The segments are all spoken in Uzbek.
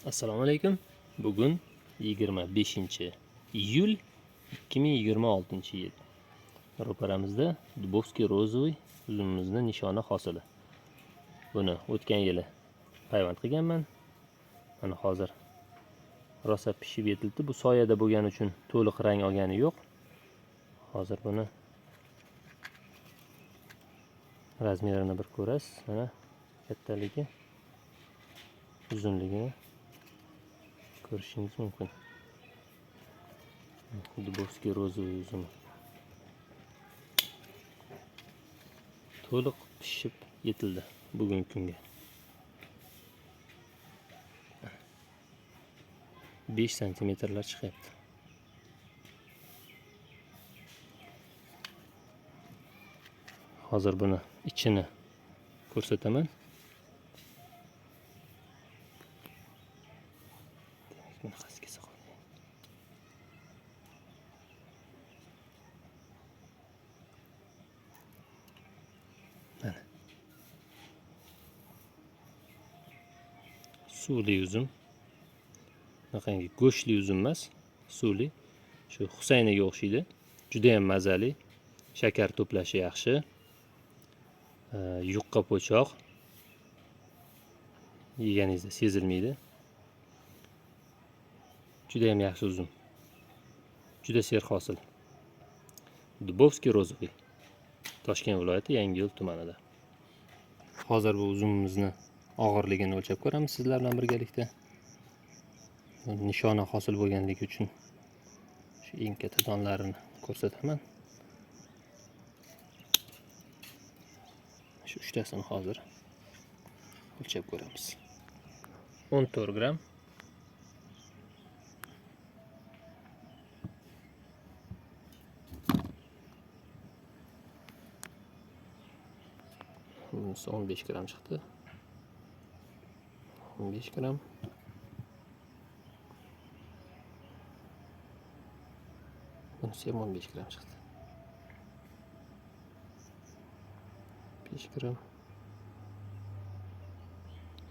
Assalomu alaykum. Bugun 25-iyul 2026-yil. Ro'paramizda Дубовский розовый uzumimizni nishona hosili. Buni o'tgan yili payvand qilganman. Mana hozir rosa pishib yetildi. Bu soyada bo'lgani uchun to'liq rang olgani yo'q. Hozir buni razmerini bir ko'rasiz. Mana kattaligi, uzunligini ko'rishingiz mumkin. Дубовский розовый uzumi. To'liq pishib yetildi bugungi kunga. 5 santimetrlar chiqyapti. Hozir buni ichini ko'rsataman. Demak, bunaqasi kelsa qoldi. Mana. Suvli uzum. Bunaqangi go'shtli uzum emas, suvli. Shu Husayniga o'xshaydi. Juda ham mazali. Shakar to'plashi yaxshi. Yuqqa po'choq. Yeganingizda sezilmaydi. Juda ham yaxshi uzum. Juda serhosil. Дубовский розовый. Toshkent viloyati Yangiyo'l tumanida. Hozir bu uzumimizni og'irligini o'lchab ko'ramiz sizlar bilan birgalikda. Nishona hosil bo'lganligi uchun shu eng katta donlarini ko'rsataman. Shu uchtasini hozir o'lchab ko'ramiz. 14 gramm. Bunisi 15 gramm chiqdi. 15 gramm. Bunisi ham 15 gramm chiqdi. 5 gramm.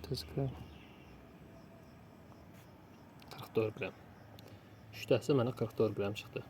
30 gramm. 44 gramm. Uchtasi mana 44 gramm chiqdi.